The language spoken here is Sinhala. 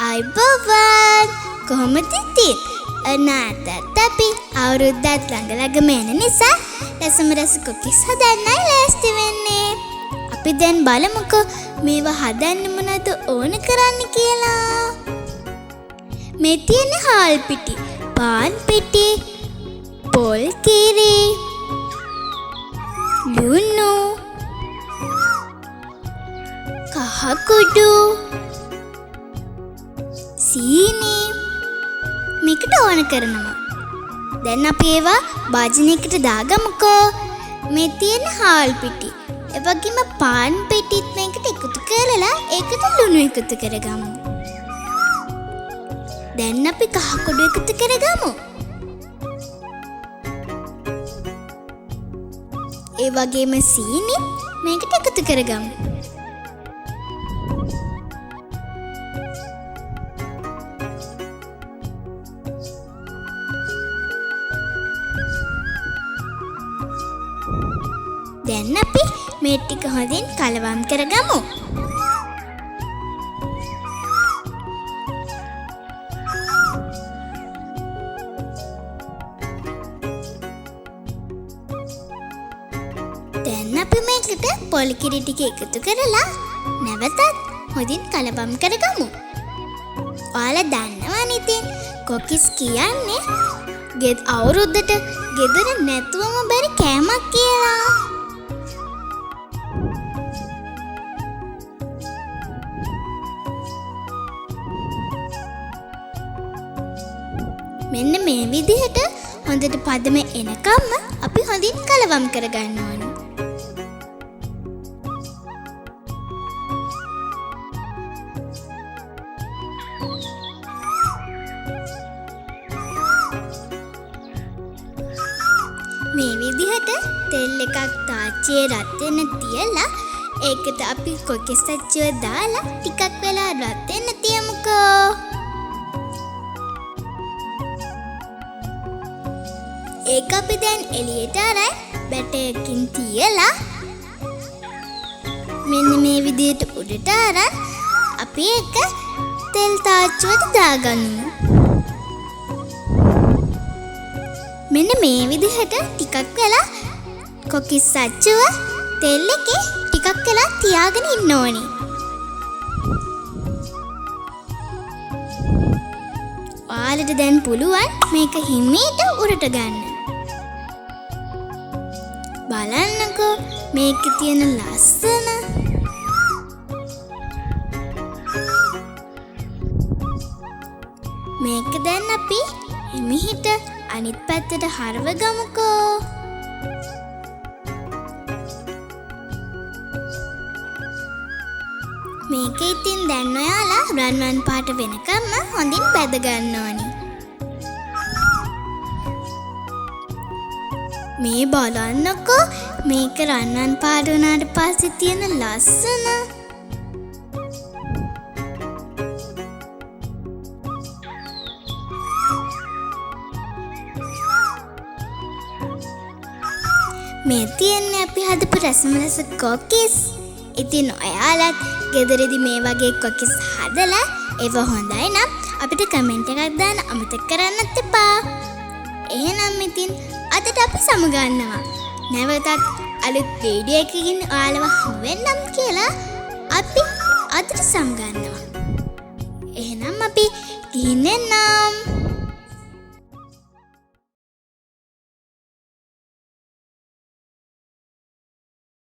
අයිබෝවන් කොහොමද ඉතින්? අනාතත් අපි අවුරුද්දත් ළඟ ළඟම එන නිසා රසම රස කුකිස් හදන්නයි ලෑස්ති වෙන්නේ. අපි දැන් බලමුකෝ මේවා හදන්න මොනවද ඕන කරන්න කියලා. මේ තියෙන හාල් පිටි, පාන් පිටි, පොල් කිරි, ලුණු, කහ කුඩු, සීනි මේකට ඕන කරනවා. දැන් අපි ඒවා භාජනයකට දාගමුකෝ. මේ තියෙන හාල් පිටි, ඒ වගේම පාන් පිටිත් මේකට එකතු කරලා ඒකට ලුණු එකතු කරගමු. දැන් අපි කහ කුඩු එකතු කරගමු. ඒ වගේම සීනි මේකට එකතු කරගමු. දැන් අපි මේ ටික හොඳින් කලවම් කරගමු. දැන් අපි මේකට පොල් කිරි ටික එකතු කරලා නැවතත් හොඳින් කලවම් කරගමු. ඔයාලා දන්නවනේ ඉතින් කොකිස් කියන්නේ අවුරුද්දට ගෙදර නැතුවම බැරි කෑමක් කියලා. මෙන්න මේ විදිහට හොඳට පදම එනකම්ම අපි හොඳින් කලවම් කරගන්න ඕන. මේ විදිහට තෙල් එකක් තාච්චියේ රත් වෙන්න තියලා ඒකට අපි කොකිස් අච්චුව දාලා ටිකක් වෙලා රත් වෙන්න තියමුකෝ. ඒක අපි දැන් එළියට අරන් බැටයකින් තියලා මෙන්න මේ විදිහට උඩට අරන් අපි ඒක තෙල් තාච්චුවට දාගන්නවා. මෙන්න මේ විදිහට ටිකක් වෙලා කොකිස් අච්චුව තෙල් එකේ ටිකක් වෙලා තියාගෙන ඉන්න ඕනේ. ඔයාලට දැන් පුළුවන් මේක හිමීට උඩට ගන්න. බලන්නකෝ මේකේ තියෙන ලස්සන. මේක දැන් අපි හිමිහිට අනිත් පැත්තට හරව ගමුකෝ. මේක ඉතින් දැන් ඔයාලා රන්වන් පාට වෙනකම්ම හොඳින් බැද ගන්න ඕනි. මේ බලන්නකෝ මේක රන්වන් පාට වුණාට පස්සේ තියෙන ලස්සන. මේ තියෙන්නේ අපි හදපු රසම රස කොකිස්. ඉතින් ඔයාලත් ගෙදරදී මේ වගේ කොකිස් හදලා ඒව හොඳයි නම් අපිට කමෙන්ට් එකක් දාන්න අමතක කරන්නත් එපා. එහෙනම් ඉතින් අදට අපි සමුගන්නවා. නැවතත් අලුත් වීඩියෝ එකකින් ඔයාලව හමු වෙන්නම් කියලා අපි අදට සමුගන්නවා. එහෙනම් අපි ගිහින් එන්නම්.